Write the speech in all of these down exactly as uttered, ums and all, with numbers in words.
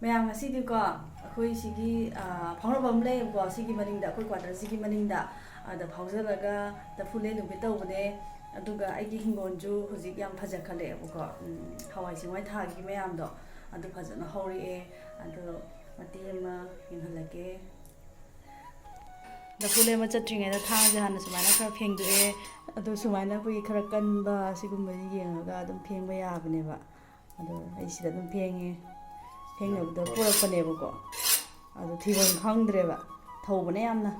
ꯃꯌꯥꯝ, ꯉꯁꯤꯗꯤꯀꯣ ꯑꯩꯈꯣꯏ ꯁꯤꯒꯤ, ꯑ, ꯐꯥꯎꯅꯕ ꯑꯃ ꯂꯩꯌꯦꯕꯀꯣ, ꯁꯤꯒꯤ ꯃꯅꯤꯡꯗ, ꯑꯩꯈꯣꯏ quarter ꯁꯤꯒꯤ ꯃꯅꯤꯡꯗ, ꯑꯗ ꯐꯥꯎꯖꯜꯂꯒ ꯂꯐꯨ ꯂꯦꯜꯂꯨꯒꯦ ꯇꯧꯕꯅꯦ꯫ ꯑꯗꯨꯒ ꯑꯩꯒꯤ ꯍꯤꯡꯒꯣꯜꯁꯨ ꯍꯧꯖꯤꯛ ꯌꯥꯝ ꯐꯖꯈꯠꯂꯛꯑꯦꯕꯀꯣ, ꯎꯝ, ꯍꯋꯥꯏ ꯆꯦꯡꯋꯥꯏ ꯊꯥꯈꯤꯕ ꯃꯌꯥꯝꯗꯣ ꯑꯗꯨ ꯐꯖꯅ ꯍꯧꯔꯛꯑꯦ꯫ ꯑꯗꯣ ꯃꯇꯦꯛ ꯑꯃ ꯌꯦꯡꯍꯜꯂꯛꯀꯦ꯫ ꯂꯐꯨ ꯂꯦꯟꯕ ꯆꯠꯇ꯭ꯔꯤꯉꯩꯗ ꯊꯥꯡꯁꯦ ꯍꯥꯟꯅ ꯁꯨꯃꯥꯏꯅ ꯈꯔ ꯐꯦꯡꯗꯣꯛꯑꯦ꯫ ꯑꯗꯣ ꯁꯨꯃꯥꯏꯅ ꯑꯩꯈꯣꯏꯒꯤ ꯈꯔ ꯀꯟꯕ ꯁꯤꯒꯨꯝꯕꯁꯤ ꯌꯦꯡꯉꯒ ꯑꯗꯨꯝ ꯐꯦꯡꯕ ꯌꯥꯕꯅꯦꯕ꯫ ꯑꯗꯣ ꯑꯩ ꯁꯤꯗ ꯑꯗꯨꯝ ꯐꯦꯡꯉꯦ꯫ ꯐꯦꯡꯅꯕꯗꯣ ꯄꯨꯔꯛꯄꯅꯦꯕꯀꯣ꯫ ꯑꯗꯣ ꯊꯤꯕꯝ ꯈꯪꯗ꯭ꯔꯦꯕ꯫ ꯊꯧꯕꯅ ꯌꯥꯝꯅ꯫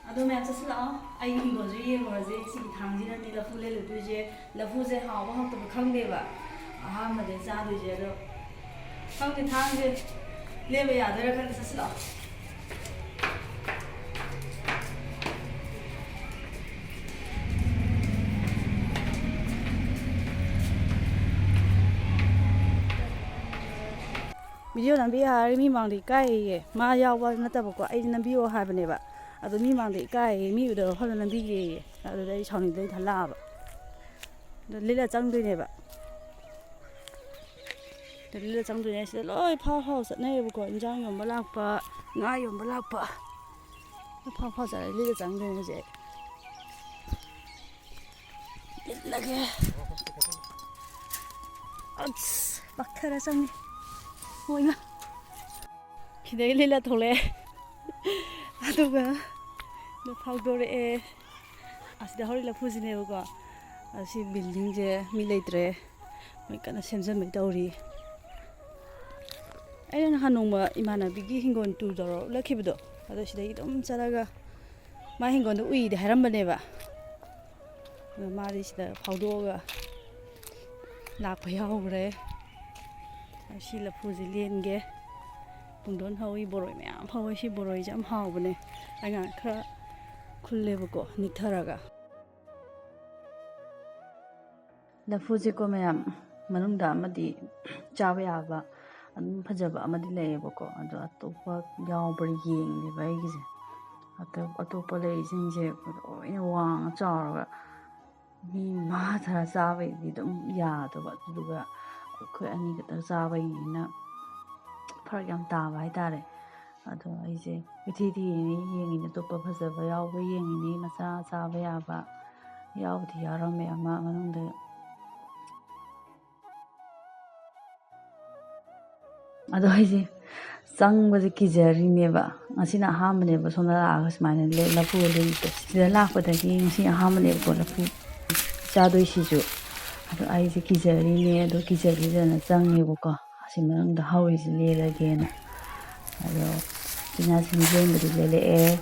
ꯑꯗꯣ ꯃꯌꯥꯝ ꯆꯠꯁꯤꯜꯂꯛꯑꯣ꯫ ꯑꯩꯒꯤ ꯍꯤꯡꯒꯣꯜꯁꯨ ꯌꯦꯡꯉꯨꯔꯁꯦ꯫ ꯁꯤꯒꯤ ꯊꯥꯡꯁꯤꯅꯅꯦ ꯂꯐꯨ ꯂꯦꯜꯂꯨꯗꯣꯏꯁꯦ꯫ ꯂꯐꯨꯁꯦ ꯍꯥꯎꯕ ꯍꯥꯎꯇꯕ ꯈꯪꯗꯦꯕ꯫ ꯑꯍꯥꯟꯕꯅꯦ ꯆꯥꯗꯣꯏꯁꯦ꯫ ꯑꯗꯣ ꯈꯪꯗꯦ, ꯊꯥꯡꯁꯦ ꯂꯦꯝꯕ ꯌꯥꯗꯣꯏꯔꯥ ꯈꯪꯗꯦ꯫ ꯆꯠꯁꯤꯜꯂꯛꯑꯣ꯫ ꯚꯤꯗꯤꯑꯣ ꯅꯝꯕꯤ ꯍꯥꯏꯔꯒ ꯃꯤ ꯃꯥꯡꯗ ꯏꯀꯥꯏꯌꯦ꯫ ꯃꯥ ꯌꯥꯎꯕ ꯅꯠꯇꯕꯀꯣ, ꯑꯩꯗꯤ ꯅꯝꯕꯤꯌꯣ ꯍꯥꯏꯕꯅꯦꯕ꯫ ꯑꯗꯣ ꯃꯤ ꯃꯥꯡꯗ ꯏꯀꯥꯏꯌꯦ, ꯃꯤ ꯎꯗꯕ ꯃꯐꯝꯗ ꯅꯝꯕꯤꯒꯦꯌꯦ꯫ ꯑꯗꯨꯗ ꯑꯩ ꯁꯥꯎꯅꯤꯡꯗꯅ ꯏꯊꯟ ꯂꯥꯛꯑꯕ꯫ ꯑꯗꯣ ꯂꯤꯠꯂ ꯆꯪꯗꯣꯏꯅꯦꯕ꯫ ꯑꯗꯣ ꯂꯤꯠꯂ ꯆꯪꯗꯣꯏꯅꯦ꯫ ꯁꯤꯗ ꯂꯣꯏ ꯐꯥꯎ ꯐꯥꯎ ꯆꯠꯅꯩꯌꯦꯕꯀꯣ, ꯏꯟꯖꯥꯡ ꯌꯣꯟꯕ ꯂꯥꯛꯄ, ꯉꯥ ꯌꯣꯟꯕ ꯂꯥꯛꯄ꯫ ꯐꯥꯎ ꯐꯥꯎ ꯆꯠꯂ ꯂꯤꯠꯂ ꯆꯪꯗꯣꯏꯅꯦ ꯍꯧꯖꯤꯛ ꯑꯩ꯫ ꯂꯤꯠꯂꯒꯦ꯫ ꯑꯁ, ꯄꯛꯊꯔ ꯆꯪꯉꯦ꯫ ꯃꯣꯏꯅ ꯈꯤꯗꯩ ꯂꯤꯠꯂ ꯊꯣꯛꯂꯛꯑꯦ꯫ ꯑꯗꯨꯒ ꯐꯥꯎꯗꯣꯔꯛꯑꯦ꯫ ꯑꯁꯤꯗ ꯍꯧꯔꯤ ꯂꯐꯨꯁꯤꯅꯦꯕꯀꯣ꯫ ꯑꯁꯤ buildingꯁꯦ ꯃꯤ ꯂꯩꯇ꯭ꯔꯦ꯫ ꯃꯣꯏ ꯀꯟꯅ ꯁꯦꯝꯖꯤꯟꯕꯩ ꯇꯧꯔꯤ꯫ ꯑꯩꯅ ꯅꯍꯥꯟ ꯅꯣꯡꯃ ꯏꯃꯥꯟꯅꯕꯤꯒꯤ ꯍꯤꯡꯒꯣꯜ tour ꯇꯧꯔ ꯎꯠꯂꯛꯈꯤꯕꯗꯣ, ꯑꯗꯣ ꯁꯤꯗꯒꯤ ꯑꯗꯨꯝ ꯆꯠꯂꯒ ꯃꯥ ꯍꯤꯡꯒꯣꯜꯗꯣ ꯎꯏꯗꯤ ꯍꯥꯏꯔꯝꯕꯅꯦꯕ꯫ ꯑꯗꯣ ꯃꯥꯗꯤ ꯁꯤꯗ ꯐꯥꯎꯗꯣꯛꯑꯒ ꯂꯥꯛꯄ ꯌꯥꯎꯈ꯭ꯔꯦ꯫ ꯁꯤ ꯂꯐꯨꯁꯦ ꯂꯦꯟꯒꯦ꯫ ꯄꯨꯡꯗꯣꯟ ꯍꯧꯏ, ꯕꯣꯔꯣꯏ ꯃꯌꯥꯝ ꯍꯧꯏ꯫ ꯁꯤ ꯕꯣꯔꯣꯏꯁꯦ ꯌꯥꯝ ꯍꯥꯎꯕꯅꯦ꯫ ꯑꯩ ꯉꯥꯏꯍꯥꯛ ꯈꯔ ꯈꯨꯜꯂꯦꯕꯀꯣ, ꯅꯤꯛꯊꯔꯒ꯫ ꯂꯐꯨꯁꯦꯀꯣ ꯃꯌꯥꯝ, ꯃꯅꯨꯡꯗ ꯑꯃꯗꯤ ꯆꯥꯕ ꯌꯥꯕ ꯑꯗꯨꯝ ꯐꯖꯕ ꯑꯃꯗꯤ ꯂꯩꯌꯦꯕꯀꯣ, ꯑꯗꯣ ꯑꯇꯣꯞꯄ ꯌꯥꯎꯕ꯭ꯔꯥ ꯌꯦꯡꯉꯦꯕ ꯑꯩꯒꯤꯁꯦ꯫ ꯑꯇꯣꯞ-, ꯑꯇꯣꯞꯄ ꯂꯩꯁꯤꯡꯁꯦ ꯂꯣꯏꯅ ꯋꯥꯡꯉ ꯆꯥꯎꯔꯒ ꯃꯤ ꯃꯉꯥ ꯇꯔꯥ ꯆꯥꯕꯩꯗꯤ ꯑꯗꯨꯝ ꯌꯥꯗꯕ, ꯑꯗꯨꯗꯨꯒ ꯑꯩꯈꯣꯏ ꯑꯅꯤ ꯈꯛꯇꯪ ꯆꯥꯕꯒꯤꯅꯤꯅ ꯐꯔꯛ ꯌꯥꯝ ꯇꯥꯕ ꯍꯥꯏꯇꯥꯔꯦ꯫ ꯑꯗꯣ ꯑꯩꯁꯦ ꯀꯣꯏꯊꯤ ꯊꯤꯔꯤꯅꯤ, ꯌꯦꯡꯉꯤꯅꯦ, ꯑꯇꯣꯞꯄ ꯐꯖꯕ ꯌꯥꯎꯕ꯭ꯔꯥ ꯌꯦꯡꯉꯤꯅꯦ, ꯃꯆꯥ ꯆꯥꯕ ꯌꯥꯕ ꯌꯥꯎꯕꯗꯤ ꯌꯥꯎꯔꯝꯃꯦ ꯑꯃ ꯃꯅꯨꯡꯗ꯫ ꯑꯗꯣ ꯑꯩꯁꯦ ꯆꯪꯕꯁꯦ ꯀꯤꯖꯔꯤꯅꯦꯕ꯫ ꯉꯁꯤꯅ ꯑꯍꯥꯟꯕꯅꯦꯕ ꯁꯣꯝꯗ ꯂꯥꯛꯑꯒ ꯁꯨꯃꯥꯏꯅ ꯂꯦ-, ꯂꯐꯨ ꯂꯩꯕꯗꯣ꯫ ꯁꯤꯗ ꯂꯥꯛꯄꯗꯒꯤ ꯉꯁꯤ ꯑꯍꯥꯟꯕꯅꯦꯕꯀꯣ ꯂꯐꯨ ꯆꯥꯗꯣꯏꯁꯤꯁꯨ꯫ ꯑꯗꯣ ꯑꯩꯁꯦ ꯀꯤꯖꯔꯤꯅꯦ, ꯑꯗꯣ ꯀꯤꯖ ꯀꯤꯖꯅ ꯆꯪꯉꯦꯕꯀꯣ꯫ ꯑꯁꯤ ꯃꯅꯨꯡꯗ ꯍꯧꯔꯤꯁꯦ ꯂꯦꯜꯂꯒꯦꯅ꯫ ꯑꯗꯣ ꯏꯆꯤꯟ ꯏꯅꯥꯎꯁꯤꯡ ꯂꯦꯟꯕꯗꯤ ꯂꯦꯜꯂꯛꯑꯦ꯫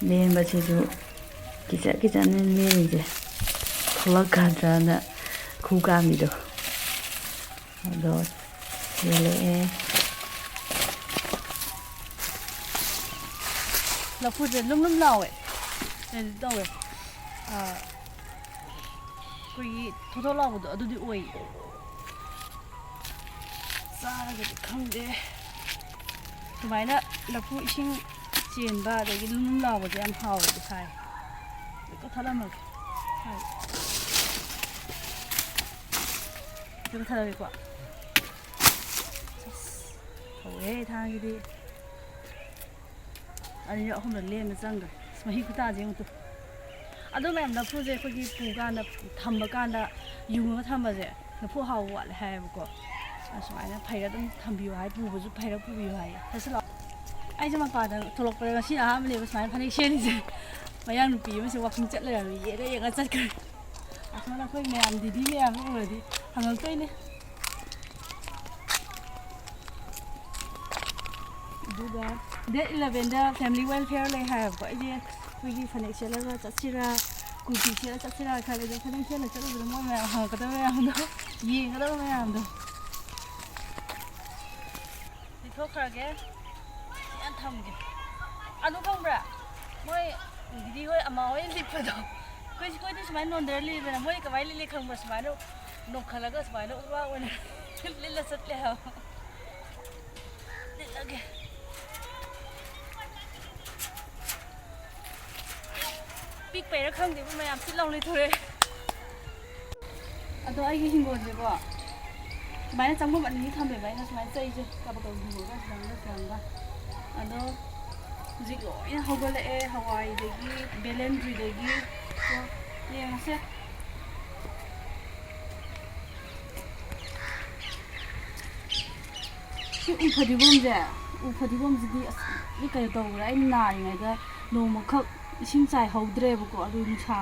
ꯂꯦꯟꯕꯁꯤꯁꯨ ꯀꯤꯆꯠ ꯀꯤꯆꯠꯅ ꯂꯦꯜꯂꯤꯁꯦ, ꯊꯣꯛꯂꯛꯀꯗ꯭ꯔꯅ ꯈꯨ ꯀꯥꯝꯕꯤꯗꯣ꯫ ꯑꯗꯣ ꯂꯦꯜꯂꯛꯑꯦ꯫ ꯂꯐꯨꯁꯦ ꯂꯨꯝ ꯂꯨꯝ ꯂꯥꯎꯋꯦ, ꯀꯩꯅꯣ ꯇꯧꯋꯦ, ꯑꯥ, ꯑꯩꯈꯣꯏꯒꯤ ꯊꯣꯠ ꯊꯣꯠ ꯂꯥꯎꯕꯗꯣ ꯑꯗꯨꯗꯤ ꯑꯣꯏꯌꯦ꯫ ꯆꯥꯔꯒꯗꯤ ꯈꯪꯗꯦ꯫ ꯁꯨꯃꯥꯏꯅ ꯂꯐꯨ ꯏꯁꯤꯡ ꯆꯦꯟꯕ ꯑꯗꯒꯤ ꯂꯨꯝ ꯂꯨꯝ ꯂꯥꯎꯕꯁꯦ ꯌꯥꯝ ꯍꯥꯎꯋꯦꯗꯤ ꯍꯥꯏ꯫ ꯑꯗꯨ ꯀꯛꯊꯠꯂꯝꯃꯒꯦ꯫ ꯁꯤ ꯀꯛꯊꯠꯂꯒꯦꯀꯣ꯫ ꯑꯁ, ꯍꯧꯔꯦ ꯊꯥꯡꯒꯤꯗꯤ꯫ ꯑꯅꯤꯔꯛ ꯑꯍꯨꯝꯂꯛ ꯂꯦꯟꯕ ꯆꯪꯈ꯭ꯔꯦ꯫ ꯑꯁ, ꯃꯍꯤ ꯈꯨꯇꯥꯁꯦ ꯌꯦꯡꯉꯨ ꯇꯨ꯫ ꯑꯗꯣ ꯃꯌꯥꯝ ꯂꯐꯨꯁꯦ ꯑꯩꯈꯣꯏꯒꯤ ꯄꯨꯀꯥꯟꯗ, ꯊꯝꯕ ꯀꯥꯟꯗ ꯌꯨꯡꯉꯒ ꯊꯝꯕꯁꯦ ꯂꯐꯨ ꯍꯥꯎꯕ ꯋꯥꯠꯂꯦ ꯍꯥꯏꯌꯦꯕꯀꯣ꯫ ꯑꯁꯨꯃꯥꯏꯅ ꯐꯩꯔ ꯑꯗꯨꯝ ꯊꯝꯕꯤꯌꯨ ꯍꯥꯏ, ꯄꯨꯕꯁꯨ ꯐꯩꯔ ꯄꯨꯕꯤꯌꯨ ꯍꯥꯏꯌꯦ꯫ ꯆꯠꯁꯤ ꯂꯥꯛꯑꯣ꯫ ꯑꯩꯁꯦ ꯃꯄꯥꯟꯗ ꯊꯣꯛꯂꯛꯄꯗ ꯉꯁꯤ ꯑꯍꯥꯟꯕꯅꯦꯕ ꯁꯨꯃꯥꯏꯅ ꯐꯅꯦꯛ ꯁꯦꯠꯂꯤꯁꯦ꯫ ꯃꯌꯥꯡ ꯅꯨꯄꯤ ꯑꯃꯁꯦ walking ꯆꯠ ꯂꯩꯔꯝꯃꯦ, ꯌꯦꯡꯉ ꯌꯦꯡꯉ ꯆꯠꯈ꯭ꯔꯦ꯫ ꯑꯁꯣꯝꯗ ꯑꯩꯈꯣꯏ ꯃꯌꯥꯝ ꯗꯤꯗꯤ ꯃꯌꯥꯝ ꯎꯔꯗꯤ ꯍꯪꯉꯛꯇꯣꯏꯅꯦ꯫ ꯑꯗꯨꯒ date elevenꯗ family welfare ꯂꯩ ꯍꯥꯏꯌꯦꯕꯀꯣ꯫ ꯑꯩꯁꯦ ꯑꯩꯈꯣꯏꯒꯤ ꯐꯅꯦꯛ ꯁꯦꯠꯂꯒ ꯆꯠꯁꯤꯔꯥ, ꯀꯨꯔꯇꯤ ꯁꯦꯠꯂ ꯆꯠꯁꯤꯔꯥ ꯈꯜꯂꯦ꯫ ꯑꯗꯣ ꯐꯅꯦꯛ ꯁꯦꯠꯂ ꯆꯠꯂꯨꯕꯗ ꯃꯣꯏ ꯃꯌꯥꯝ ꯍꯪꯉꯛꯀꯗꯕ ꯃꯌꯥꯝꯗꯣ, ꯌꯦꯡꯒꯗꯕ ꯃꯌꯥꯝꯗꯣ꯫ ꯂꯤꯊꯣꯛꯈ꯭ꯔꯒꯦ꯫ ꯌꯥꯝ ꯊꯝꯒꯦ꯫ ꯑꯗꯨ ꯈꯪꯕ꯭ꯔꯥ? ꯃꯣꯏ ꯗꯤꯗꯤ ꯍꯣꯏ, ꯑꯃꯥ ꯍꯣꯏ ꯂꯤꯠꯄꯗꯣ꯫ ꯑꯩꯈꯣꯏ, ꯑꯩꯈꯣꯏꯗꯤ ꯁꯨꯃꯥꯏꯅ ꯅꯣꯟꯗꯔ ꯂꯤꯠꯂꯤꯗꯅ, ꯃꯣꯏ ꯀꯃꯥꯏꯅ ꯂꯤꯠꯂꯤ ꯈꯪꯕ꯭ꯔꯥ? ꯁꯨꯃꯥꯏꯅ ꯅꯣꯛꯈꯠꯂꯒ ꯁꯨꯃꯥꯏꯅ ꯎꯕꯥꯛ ꯑꯣꯏꯅ ꯂꯤꯠꯂ ꯆꯠꯂꯦ ꯍꯥꯏꯕ꯫ ꯂꯤꯠꯂꯒꯦ꯫ ꯄꯤꯛꯄꯩꯔꯥ ꯈꯪꯗꯦꯕ, ꯃꯌꯥꯝ ꯆꯤꯠ ꯂꯥꯎ ꯂꯩꯊꯣꯔꯛꯑꯦ꯫ ꯑꯗꯣ ꯑꯩꯒꯤ ꯍꯤꯡꯒꯣꯜꯁꯦꯀꯣ, ꯁꯨꯃꯥꯏꯅ ꯆꯪꯐꯝ ꯑꯅꯤ ꯊꯝꯃꯦꯕ, ꯑꯩꯅ ꯁꯨꯃꯥꯏꯅ ꯆꯩꯁꯦ ꯀꯕꯛ ꯀꯕꯛ ꯍꯤꯡꯒꯣꯜꯒ ꯁꯤꯗ ꯑꯃꯒ ꯁꯤꯗ ꯑꯃꯒ꯫ ꯑꯗꯣ ꯍꯧꯖꯤꯛ ꯂꯣꯏꯅ ꯍꯧꯒꯠꯂꯛꯑꯦ, ꯍꯋꯥꯏꯗꯒꯤ, ꯕꯦꯂꯦꯟꯗ꯭ꯔꯤꯗꯒꯤ꯫ ꯑꯗꯣ ꯌꯦꯡꯉꯁꯦ꯫ ꯁꯤ ꯎ ꯐꯗꯤꯒꯣꯝꯁꯦ, ꯎ ꯐꯗꯤꯒꯣꯝꯁꯤꯗꯤ ꯑꯁ, ꯀꯩꯅꯣ ꯇꯧꯈ꯭ꯔꯦ, ꯑꯩꯅ ꯅꯥꯔꯤꯉꯩꯗ ꯅꯣꯡꯃꯈꯛ ꯏꯁꯤꯡ ꯆꯥꯏꯍꯧꯗ꯭ꯔꯦꯕꯀꯣ꯫ ꯑꯗꯨ ꯅꯨꯡꯁꯥ,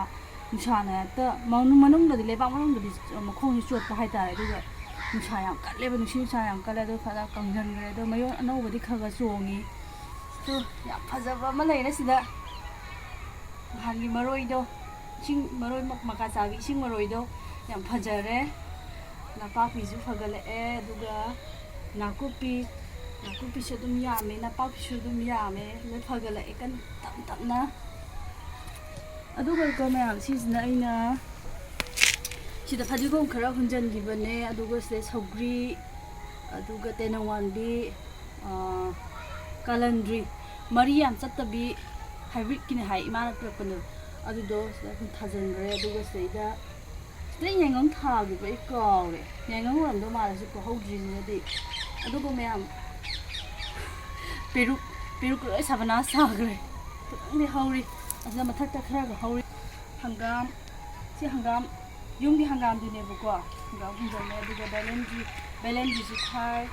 ꯅꯨꯡꯁꯥꯅ ꯍꯦꯛꯇ ꯃꯅꯨꯡ-, ꯃꯅꯨꯡꯗꯗꯤ, ꯂꯩꯕꯥꯛ ꯃꯅꯨꯡꯗꯗꯤ ꯃꯈꯣꯡꯁꯦ ꯆꯣꯠꯄ ꯍꯥꯏꯇꯥꯔꯦ꯫ ꯑꯗꯨꯒ ꯅꯨꯡꯁꯥ ꯌꯥꯝ ꯀꯜꯂꯦꯕ, ꯅꯨꯡꯁꯤꯠ ꯅꯨꯡꯁꯥ ꯌꯥꯝ ꯀꯜꯂꯦ꯫ ꯑꯗꯨ ꯐꯖꯅ ꯀꯪꯁꯤꯟꯈ꯭ꯔꯦ꯫ ꯑꯗꯣ ꯃꯌꯣꯟ ꯑꯅꯧꯕꯗꯤ ꯈꯔ ꯈꯔ ꯆꯣꯡꯉꯤ꯫ ꯑꯗꯣ ꯌꯥꯝ ꯐꯖꯕ ꯑꯃ ꯂꯩꯔꯦ ꯁꯤꯗ, ꯅꯍꯥꯟꯒꯤ ꯃꯔꯣꯏꯗꯣ, ꯏꯁꯤꯡ ꯃꯔꯣꯏ ꯃ-, ꯃꯀꯥ ꯆꯥꯕꯤ ꯏꯁꯤꯡ ꯃꯔꯣꯏꯗꯣ ꯌꯥꯝ ꯐꯖꯔꯦ꯫ ꯅꯄꯥꯛꯄꯤꯁꯨ ꯐꯒꯠꯂꯛꯑꯦ, ꯑꯗꯨꯒ ꯅꯥꯀꯨꯞꯄꯤ, ꯅꯥꯀꯨꯞꯄꯤꯁꯨ ꯑꯗꯨꯝ ꯌꯥꯝꯃꯦ, ꯅꯄꯥꯛꯄꯤꯁꯨ ꯑꯗꯨꯝ ꯌꯥꯝꯃꯦ, ꯂꯣꯏ ꯐꯒꯠꯂꯛꯑꯦ ꯀꯟꯅ ꯇꯞ ꯇꯞꯅ꯫ ꯑꯗꯨꯒ ꯀꯣ ꯃꯌꯥꯝ, ꯁꯤꯁꯤꯅ ꯑꯩꯅ ꯁꯤꯗ ꯐꯗꯤꯒꯣꯝ ꯈꯔ ꯍꯨꯟꯖꯟꯈꯤꯕꯅꯦ, ꯑꯗꯨꯒ ꯁꯤꯗ ꯁꯧꯒ꯭ꯔꯤ, ꯑꯗꯨꯒ ꯇꯦꯅꯧꯋꯥꯟꯕꯤ, ꯑꯥ, ꯀꯥꯂꯟꯗ꯭ꯔꯤ, ꯃꯔꯤ ꯌꯥꯝ ꯆꯠꯇꯕꯤ ꯍꯥꯏꯕ꯭ꯔꯤꯠꯀꯤꯅꯦ ꯍꯥꯏ, ꯏꯃꯥꯅ ꯄꯤꯔꯛꯄꯅꯦꯕ꯫ ꯑꯗꯨꯗꯣ ꯁꯤꯗ ꯑꯗꯨꯝ ꯊꯥꯖꯤꯟꯈ꯭ꯔꯦ꯫ ꯑꯗꯨꯒ ꯁꯤꯗꯩꯗ, ꯁꯤꯗ ꯌꯥꯏꯉꯪ ꯊꯥꯈꯤꯕ ꯑꯩ ꯀꯥꯎꯔꯦ꯫ ꯌꯥꯏꯉꯪ ꯑꯣꯏꯔꯝꯗꯧ ꯃꯥꯜꯂꯦ ꯁꯤ ꯄꯣꯛꯍꯧꯗ꯭ꯔꯤꯁꯤꯅꯗꯤ꯫ ꯑꯗꯨꯒ ꯃꯌꯥꯝ, ꯄꯦꯔꯨꯛ, ꯄꯦꯔꯨꯛ ꯂꯣꯏ ꯁꯥꯕꯅꯥ ꯁꯥꯈ꯭ꯔꯦ꯫ ꯈꯤꯇꯪꯗꯤ ꯍꯧꯔꯤ꯫ ꯑꯁꯤꯗ ꯃꯊꯛꯇ ꯈꯔꯒ ꯍꯧꯔꯤ꯫ ꯍꯪꯒꯥꯝ, ꯁꯤ ꯍꯪꯒꯥꯝ, ꯌꯨꯝꯒꯤ ꯍꯪꯒꯥꯝꯗꯨꯅꯦꯕꯀꯣ꯫ ꯍꯪꯒꯥꯝ ꯍꯨꯟꯖꯜꯂꯦ, ꯑꯗꯨꯒ ꯕꯦꯂꯦꯟꯗ꯭ꯔꯤ, ꯕꯦꯂꯦꯟꯗ꯭ꯔꯤꯁꯨ ꯊꯥꯏ꯫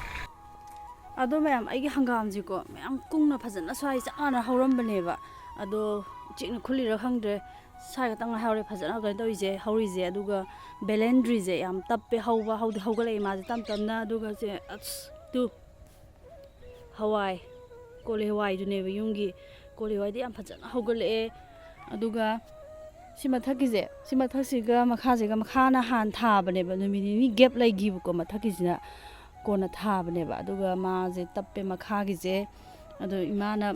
ꯑꯗꯣ ꯃꯌꯥꯝ, ꯑꯩꯒꯤ ꯍꯪꯒꯥꯝꯁꯦꯀꯣ, ꯃꯌꯥꯝ ꯀꯨꯡꯅ ꯐꯖꯅ ꯁ꯭ꯋꯥꯏ ꯆꯞ ꯃꯥꯟꯅ ꯍꯧꯔꯝꯕꯅꯦꯕ꯫ ꯑꯗꯣ ꯎꯆꯦꯛꯅ ꯈꯨꯜꯂꯤꯔꯥ ꯈꯪꯗ꯭ꯔꯦ, ꯁ꯭ꯋꯥꯏ ꯈꯛꯇꯪ ꯉꯥꯏꯍꯧꯔꯦ ꯐꯖꯅ ꯀꯩꯅꯣ ꯇꯧꯔꯤꯁꯦ, ꯍꯧꯔꯤꯁꯦ꯫ ꯑꯗꯨꯒ ꯕꯦꯂꯦꯟꯗ꯭ꯔꯤꯁꯦ ꯌꯥꯝ ꯇꯞꯄꯦ ꯍꯧꯕ, ꯍꯧꯗꯤ ꯍꯧꯒꯠꯂꯛꯏ ꯃꯥꯁꯦ ꯇꯞ ꯇꯞꯅ꯫ ꯑꯗꯨꯒ ꯁꯦ, ꯑꯁ, ꯇꯨ, ꯍꯋꯥꯏ, ꯀꯣꯂꯤ ꯍꯋꯥꯏꯗꯨꯅꯦꯕ ꯌꯨꯝꯒꯤ꯫ ꯀꯣꯂꯤ ꯍꯋꯥꯏꯗꯤ ꯌꯥꯝ ꯐꯖꯅ ꯍꯧꯒꯠꯂꯛꯑꯦ꯫ ꯑꯗꯨꯒ ꯁꯤ ꯃꯊꯛꯀꯤꯁꯦ, ꯁꯤ ꯃꯊꯛꯁꯤꯒ ꯃꯈꯥꯁꯤꯒ, ꯃꯈꯥꯅ ꯍꯥꯟꯅ ꯊꯥꯕꯅꯦꯕ, ꯅꯨꯃꯤꯠ ꯅꯤꯅꯤ ꯒꯦꯞ ꯂꯩꯈꯤꯕꯀꯣ, ꯃꯊꯛꯀꯤꯁꯤꯅ ꯀꯣꯟꯅ ꯊꯥꯕꯅꯦꯕ꯫ ꯑꯗꯨꯒ ꯃꯥꯁꯦ ꯇꯞꯄꯦ ꯃꯈꯥꯒꯤꯁꯦ꯫ ꯑꯗꯣ ꯏꯃꯥꯅ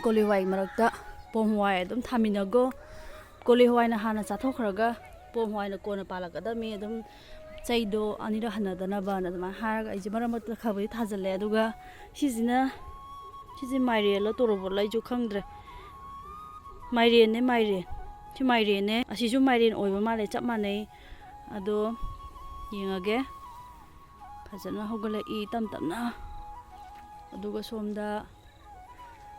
ꯀꯣꯂꯤ ꯍꯋꯥꯏ ꯃꯔꯛꯇ ꯄꯣꯝ ꯍꯋꯥꯏ ꯑꯗꯨꯝ ꯊꯥꯃꯤꯟꯅꯒꯣ, ꯀꯣꯂꯤ ꯍꯋꯥꯏꯅ ꯍꯥꯟꯅ ꯆꯥꯊꯣꯛꯈ꯭ꯔꯒ ꯄꯣꯝ ꯍꯋꯥꯏꯅ ꯀꯣꯟꯅ ꯄꯥꯜꯂꯛꯀꯗꯕꯅꯤ, ꯑꯗꯨꯝ ꯆꯩꯗꯣ ꯑꯅꯤꯔꯛ ꯍꯟꯅꯗꯅꯕꯅ ꯑꯗꯨꯃꯥꯏꯅ ꯍꯥꯏꯔꯒ ꯑꯩꯁꯦ ꯃꯔꯛ ꯃꯔꯛꯇ ꯈꯔꯕꯨꯗꯤ ꯊꯥꯖꯤꯜꯂꯦ꯫ ꯑꯗꯨꯒ ꯁꯤꯁꯤꯅ, ꯁꯤꯁꯦ ꯃꯥꯏꯔꯦꯜꯂ ꯇꯣꯔꯣꯕꯣꯠꯂ ꯑꯩꯁꯨ ꯈꯪꯗ꯭ꯔꯦ꯫ ꯃꯥꯏꯔꯦꯟꯅꯦ, ꯃꯥꯏꯔꯦꯟ꯫ ꯁꯤ ꯃꯥꯏꯔꯦꯟꯅꯦ꯫ ꯑꯁꯤꯁꯨ ꯃꯥꯏꯔꯦꯟ ꯑꯣꯏꯕ ꯃꯥꯜꯂꯦ, ꯆꯞ ꯃꯥꯟꯅꯩ꯫ ꯑꯗꯣ ꯌꯦꯡꯉꯒꯦ, ꯐꯖꯅ ꯍꯧꯒꯠꯂꯛꯏ ꯇꯞ ꯇꯞꯅ꯫ ꯑꯗꯨꯒ ꯁꯣꯝꯗ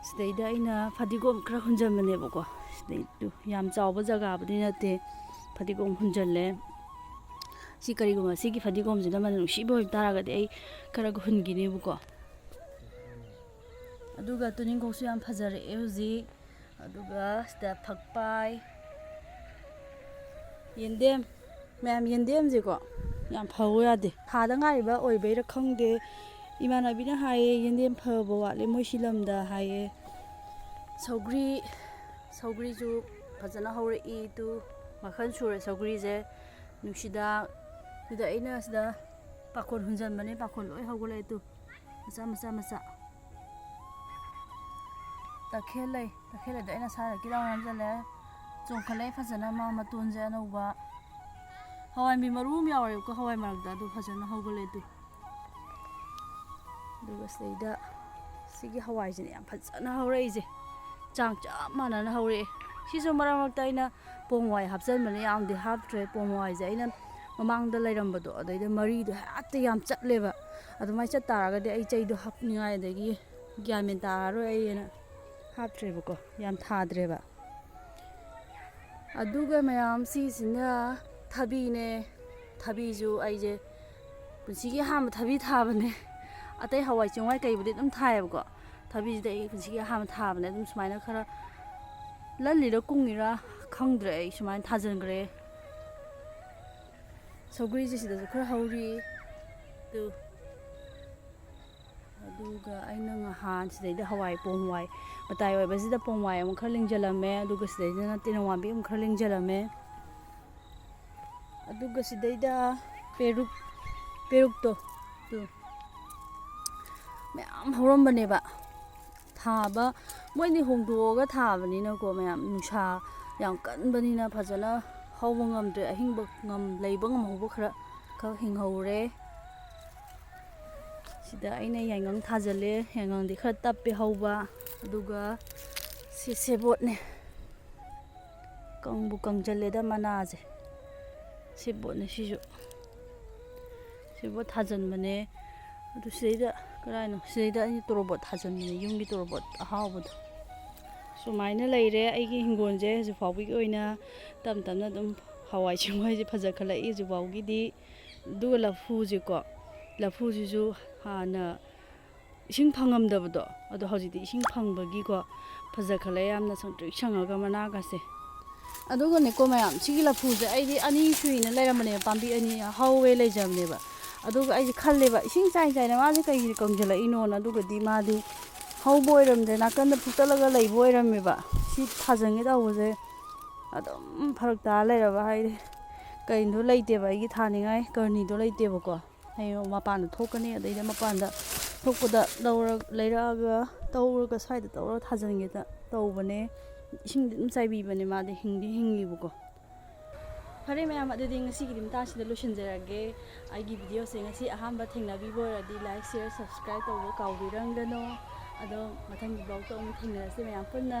ꯁꯤꯗꯩꯗ ꯑꯩꯅ ꯐꯗꯤꯒꯣꯝ ꯈꯔ ꯍꯨꯟꯖꯟꯕꯅꯦꯕꯀꯣ꯫ ꯁꯤꯗꯩ ꯇꯨ, ꯌꯥꯝ ꯆꯥꯎꯕ ꯖꯒꯥꯕꯨꯗꯤ ꯅꯠꯇꯦ, ꯐꯗꯤꯒꯣꯝ ꯍꯨꯟꯖꯜꯂꯦ꯫ ꯁꯤ ꯀꯔꯤꯒꯨꯝꯕ ꯁꯤꯒꯤ ꯐꯗꯤꯒꯣꯝꯁꯤꯅ ꯃꯅꯝ ꯅꯨꯡꯁꯤꯕ ꯑꯣꯏꯕ ꯇꯥꯔꯒꯗꯤ ꯑꯩ ꯈꯔꯒ ꯍꯨꯟꯈꯤꯅꯦꯕꯀꯣ꯫ ꯑꯗꯨꯒ ꯇꯨꯅꯤꯡꯈꯣꯛꯁꯨ ꯌꯥꯝ ꯐꯖꯔꯛꯑꯦ ꯍꯧꯖꯤꯛ꯫ ꯑꯗꯨꯒ ꯁꯤꯗ ꯐꯛꯄꯥꯏ, ꯌꯦꯟꯗꯦꯝ, ꯃꯌꯥꯝ ꯌꯦꯟꯗꯦꯝꯁꯦꯀꯣ ꯌꯥꯝ ꯐꯧ ꯌꯥꯗꯦ꯫ ꯊꯥꯗ ꯉꯥꯏꯔꯤꯕ ꯑꯣꯏꯕꯩꯔꯥ ꯈꯪꯗꯦ, ꯏꯃꯥꯟꯅꯕꯤꯅ ꯍꯥꯏꯌꯦ ꯌꯦꯟꯗꯦꯝ ꯐꯕ ꯋꯥꯠꯂꯦ ꯃꯣꯏ ꯁꯤ ꯂꯝꯗ ꯍꯥꯏꯌꯦ꯫ ꯁꯧꯒ꯭ꯔꯤ, ꯁꯧꯒ꯭ꯔꯤꯁꯨ ꯐꯖꯅ ꯍꯧꯔꯛꯏ꯫ ꯇꯨ, ꯃꯈꯜ ꯁꯨꯔꯦ ꯁꯧꯒ꯭ꯔꯤꯁꯦ꯫ ꯅꯨꯡꯁꯤꯗꯥꯛ, ꯁꯤꯗ ꯑꯩꯅ ꯁꯤꯗ ꯄꯥꯈꯣꯟ ꯍꯨꯟꯖꯟꯕꯅꯦ, ꯄꯥꯈꯣꯟ ꯂꯣꯏ ꯍꯧꯒꯠꯂꯛꯑꯦ꯫ ꯇꯨ, ꯃꯆꯥ ꯃꯆꯥ ꯃꯆꯥ꯫ ꯇꯈꯦꯜ ꯂꯩ, ꯇꯈꯦꯜ ꯂꯩꯗ ꯑꯩꯅ ꯁꯥꯔ ꯀꯤꯗꯥꯎ ꯅꯝꯁꯤꯜꯂꯦ꯫ ꯆꯣꯡꯈꯠꯂꯛꯑꯦ ꯐꯖꯅ ꯃꯥ ꯃꯇꯣꯟꯁꯦ ꯑꯅꯧꯕ꯫ ꯍꯋꯥꯏ ꯃꯔꯨ ꯑꯃ ꯌꯥꯎꯔꯦꯕꯀꯣ ꯍꯋꯥꯏ ꯃꯔꯛꯇ, ꯑꯗꯨ ꯐꯖꯅ ꯍꯧꯒꯠꯂꯦ꯫ ꯑꯗꯨ ꯑꯗꯨꯒ ꯁꯤꯗꯩꯗ ꯁꯤꯒꯤ ꯍꯋꯥꯏꯁꯤꯅꯦ ꯌꯥꯝ ꯐꯖꯅ ꯍꯧꯔꯛꯏꯁꯦ, ꯆꯥꯡ ꯆꯞ ꯃꯥꯟꯅꯅ ꯍꯧꯔꯛꯑꯦ꯫ ꯁꯤꯁꯨ ꯃꯔꯛ ꯃꯔꯛꯇ ꯑꯩꯅ ꯄꯣꯡ ꯍꯋꯥꯏ ꯍꯥꯞꯆꯤꯟꯕꯅꯦ, ꯌꯥꯝꯗꯤ ꯍꯥꯞꯇ꯭ꯔꯦ꯫ ꯄꯣꯡ ꯍꯋꯥꯏꯁꯦ ꯑꯩꯅ ꯃꯃꯥꯡꯗ ꯂꯩꯔꯝꯕꯗꯣ ꯑꯗꯩꯗ ꯃꯔꯤꯗꯣ ꯍꯦꯛꯇ ꯌꯥꯝ ꯆꯠꯂꯦꯕ꯫ ꯑꯗꯨꯃꯥꯏꯅ ꯆꯠ ꯇꯥꯔꯒꯗꯤ ꯑꯩ ꯆꯩꯗꯣ ꯍꯥꯞꯅꯤꯡꯉꯥꯏ ꯑꯗꯒꯤ ꯒ꯭ꯌꯥꯟ ꯃꯦꯟ ꯇꯥꯔꯔꯣꯏ ꯑꯩ ꯍꯥꯏꯅ ꯍꯥꯞꯇ꯭ꯔꯦꯕꯀꯣ, ꯌꯥꯝ ꯊꯥꯗ꯭ꯔꯦꯕ꯫ ꯑꯗꯨꯒ ꯃꯌꯥꯝ ꯁꯤꯁꯤꯅ ꯊꯕꯤꯅꯦ꯫ ꯊꯕꯤꯁꯨ ꯑꯩꯁꯦ ꯄꯨꯟꯁꯤꯒꯤ ꯑꯍꯥꯟꯕ ꯊꯕꯤ ꯊꯥꯕꯅꯦ꯫ ꯑꯇꯩ ꯍꯋꯥꯏ ꯆꯦꯡꯋꯥꯏ ꯀꯩꯕꯨꯗꯤ ꯑꯗꯨꯝ ꯊꯥꯏꯌꯦꯕꯀꯣ, ꯊꯕꯤꯁꯤꯗꯤ ꯑꯩ ꯄꯨꯟꯁꯤꯒꯤ ꯑꯍꯥꯟꯕ ꯊꯥꯕꯅꯦ꯫ ꯑꯗꯨꯝ ꯁꯨꯃꯥꯏꯅ ꯈꯔ ꯂꯜꯂꯤꯔ ꯀꯨꯡꯉꯤꯔ ꯈꯪꯗ꯭ꯔꯦ, ꯑꯩ ꯁꯨꯃꯥꯏꯅ ꯊꯥꯖꯤꯟꯈ꯭ꯔꯦ꯫ ꯁꯧꯒ꯭ꯔꯤꯁꯦ ꯁꯤꯗꯁꯨ ꯈꯔ ꯍꯧꯔꯤ꯫ ꯑꯗꯨ ꯑꯗꯨꯒ ꯑꯩꯅ ꯉꯍꯥꯟ ꯁꯤꯗꯩꯗ ꯍꯋꯥꯏ, ꯄꯣꯡ ꯍꯋꯥꯏ ꯃꯇꯥꯏ ꯑꯣꯏꯕꯁꯤꯗ ꯄꯣꯡ ꯍꯋꯥꯏ ꯑꯃ ꯈꯔ ꯂꯤꯡꯖꯜꯂꯝꯃꯦ, ꯑꯗꯨꯒ ꯁꯤꯗꯩꯗꯅ ꯇꯦꯅꯧꯋꯥꯟꯕꯤ ꯑꯃ ꯈꯔ ꯂꯤꯡꯖꯜꯂꯝꯃꯦ꯫ ꯑꯗꯨꯒ ꯁꯤꯗꯩꯗ ꯄꯦꯔꯨꯛ, ꯄꯦꯔꯨꯛꯇꯣ, ꯇꯨ, ꯃꯌꯥꯝ ꯍꯧꯔꯝꯕꯅꯦꯕ꯫ ꯊꯥꯕ, ꯃꯣꯏꯗꯤ ꯍꯣꯡꯗꯣꯛꯑꯒ ꯊꯥꯕꯅꯤꯅꯀꯣ ꯃꯌꯥꯝ, ꯅꯨꯡꯁꯥ ꯌꯥꯝ ꯀꯟꯕꯅꯤꯅ ꯐꯖꯅ ꯍꯧꯕ ꯉꯝꯗ꯭ꯔꯦ꯫ ꯑꯍꯤꯡꯕ ꯉꯝ-, ꯂꯩꯕ ꯉꯝꯍꯧꯕ ꯈꯔ ꯈꯛ ꯍꯤꯡꯍꯧꯔꯦ꯫ ꯁꯤꯗ ꯑꯩꯅ ꯌꯥꯏꯉꯪ ꯊꯥꯖꯤꯜꯂꯦ꯫ ꯌꯥꯏꯉꯪꯗꯤ ꯈꯔ ꯇꯞꯄꯦ ꯍꯧꯕ꯫ ꯑꯗꯨꯒ ꯁꯤ ꯁꯦꯕꯣꯠꯅꯦ꯫ ꯀꯪꯕꯨ ꯀꯪꯖꯜꯂꯦꯗ ꯃꯅꯥꯁꯦ꯫ ꯁꯦꯕꯣꯠꯅꯦ ꯁꯤꯁꯨ꯫ ꯁꯦꯕꯣꯠ ꯊꯥꯖꯤꯟꯕꯅꯦ꯫ ꯑꯗꯨ ꯁꯤꯗꯩꯗ, ꯀꯗꯥꯏꯅꯣ? ꯁꯤꯗꯩꯗ ꯑꯩꯅ ꯇꯣꯔꯣꯕꯣꯠ ꯊꯥꯖꯤꯟꯕꯅꯦ, ꯌꯨꯝꯒꯤ ꯇꯣꯔꯣꯕꯣꯠ ꯑꯍꯥꯎꯕꯗꯣ꯫ ꯁꯨꯃꯥꯏꯅ ꯂꯩꯔꯦ ꯑꯩꯒꯤ ꯍꯤꯡꯒꯣꯜꯁꯦ ꯍꯧꯖꯤꯛ ꯐꯥꯎꯕꯒꯤ ꯑꯣꯏꯅ꯫ ꯇꯞ ꯇꯞꯅ ꯑꯗꯨꯝ ꯍꯋꯥꯏ ꯆꯦꯡꯋꯥꯏꯁꯦ ꯐꯖꯈꯠꯂꯛꯏ ꯍꯧꯖꯤꯛ ꯐꯥꯎꯒꯤꯗꯤ꯫ ꯑꯗꯨꯒ ꯂꯐꯨꯁꯦꯀꯣ, ꯂꯐꯨꯁꯤꯁꯨ ꯍꯥꯟꯅ ꯏꯁꯤꯡ ꯐꯪꯉꯝꯗꯕꯗꯣ, ꯑꯗꯣ ꯍꯧꯖꯤꯛꯇꯤ ꯏꯁꯤꯡ ꯐꯪꯕꯒꯤꯀꯣ, ꯐꯖꯈꯠꯂꯛꯑꯦ ꯌꯥꯝꯅ ꯁꯪꯇ꯭ꯔꯤꯛ ꯁꯪꯉꯒ ꯃꯅꯥꯒꯁꯦ꯫ ꯑꯗꯨꯒꯅꯦꯀꯣ ꯃꯌꯥꯝ, ꯁꯤꯒꯤ ꯂꯐꯨꯁꯦ ꯑꯩꯗꯤ ꯑꯅꯤ ꯁꯨꯏꯅ ꯂꯩꯔꯝꯕꯅꯦꯕ, ꯄꯥꯝꯕꯤ ꯑꯅꯤ ꯍꯧꯋꯦ ꯂꯩꯖꯕꯅꯦꯕ꯫ ꯑꯗꯨꯒ ꯑꯩꯁꯦ ꯈꯜꯂꯦꯕ, ꯏꯁꯤꯡ ꯆꯥꯏ ꯆꯥꯏꯅ ꯃꯥꯁꯦ ꯀꯩꯒꯤ ꯀꯪꯁꯤꯜꯂꯛꯏꯅꯣꯅ꯫ ꯑꯗꯨꯒꯗꯤ ꯃꯥꯗꯤ ꯍꯧꯕ ꯑꯣꯏꯔꯝꯗ꯭ꯔꯦ, ꯅꯥꯀꯟꯗ ꯐꯨꯛꯇꯠꯂꯒ ꯂꯩꯕ ꯑꯣꯏꯔꯝꯃꯦꯕ꯫ ꯁꯤ ꯊꯥꯖꯤꯟꯒꯦ ꯇꯧꯕꯁꯦ ꯑꯗꯨꯝ ꯐꯔꯛ ꯇꯥ ꯂꯩꯔꯕ ꯍꯥꯏꯗꯤ, ꯀꯩꯅꯣ ꯂꯩꯇꯦꯕ, ꯑꯩꯒꯤ ꯊꯥꯅꯤꯡꯉꯥꯏ ꯀꯔꯅꯤꯗꯣ ꯂꯩꯇꯦꯕꯀꯣ꯫ ꯍꯌꯦꯡ ꯃꯄꯥꯟꯗ ꯊꯣꯛꯀꯅꯤ, ꯑꯗꯩꯗ ꯃꯄꯥꯟꯗ ꯊꯣꯛꯄꯗ ꯂꯧꯔ-, ꯂꯩꯔꯛꯑꯒ ꯇꯧꯔꯒ ꯁ꯭ꯋꯥꯏꯗ ꯇꯧꯔꯒ ꯊꯥꯖꯤꯟꯒꯦ ꯇ-, ꯇꯧꯕꯅꯦ꯫ ꯏꯁꯤꯡꯗꯤ ꯑꯗꯨꯝ ꯆꯥꯏꯕꯤꯕꯅꯦ, ꯃꯥꯗꯤ ꯍꯤꯡꯗꯤ ꯍꯤꯡꯉꯤꯕꯀꯣ꯫ ꯐꯔꯦ ꯃꯌꯥꯝ, ꯑꯗꯨꯗꯤ ꯉꯁꯤꯒꯤꯗꯤ ꯃꯇꯥꯡꯁꯤꯗ ꯂꯣꯏꯁꯤꯟꯖꯔꯒꯦ꯫ ꯑꯩꯒꯤ ꯚꯤꯗꯤꯑꯣꯁꯦ ꯉꯁꯤ ꯑꯍꯥꯟꯕ ꯊꯦꯡꯅꯕꯤꯕ ꯑꯣꯏꯔꯗꯤ like, share, subscribe ꯇꯧꯕ ꯀꯥꯎꯕꯤꯔꯝꯒꯅꯣ꯫ ꯑꯗꯣ ꯃꯊꯪꯒꯤ vlogꯇ ꯑꯃꯨꯛ ꯊꯦꯡꯅꯔꯁꯤ ꯃꯌꯥꯝ ꯄꯨꯟꯅ꯫